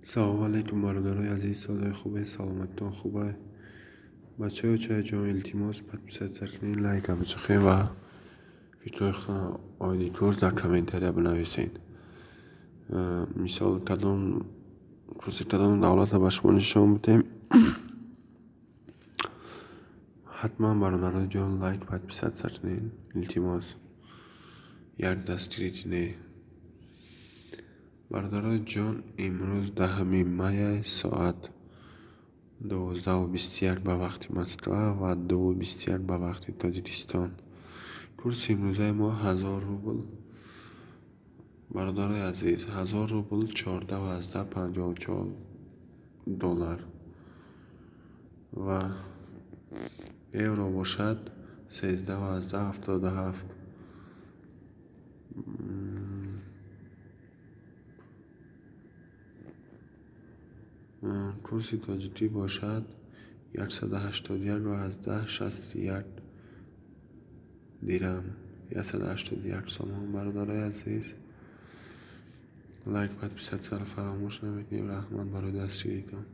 Салому алейкум, бародарои азиз, содои хубе, саломатитон хубе. Бачаҳо, чойҷон, илтимос, подписаться кунед, лайка бичахед ва фикрҳои худтон оиди курс дар комментария бинависед. Мисол, кадом курси кадом давлатро ба шумо нишон бидем. Ҳатман, бародарои ҷон, лайк, подписаться кунед, илтимос. Як дастгирӣ кунед. Бародарои ҷон, имрӯз 10-ми мая, соат 12:21 ба вақти Москва ва 2:21 ба вақти Тоҷикистон. Курси имрӯзаи мо 1000 рубл. Бародарои азиз, 1000 рубл 14,54 доллар ва евро бошад 13,77. Курси тоҷикӣ бошад 181,61 дирам, 181 сомон. Бародарои азиз, лайк, подписаться ро фаромӯш намекунем. Раҳмат барои дастгиритон.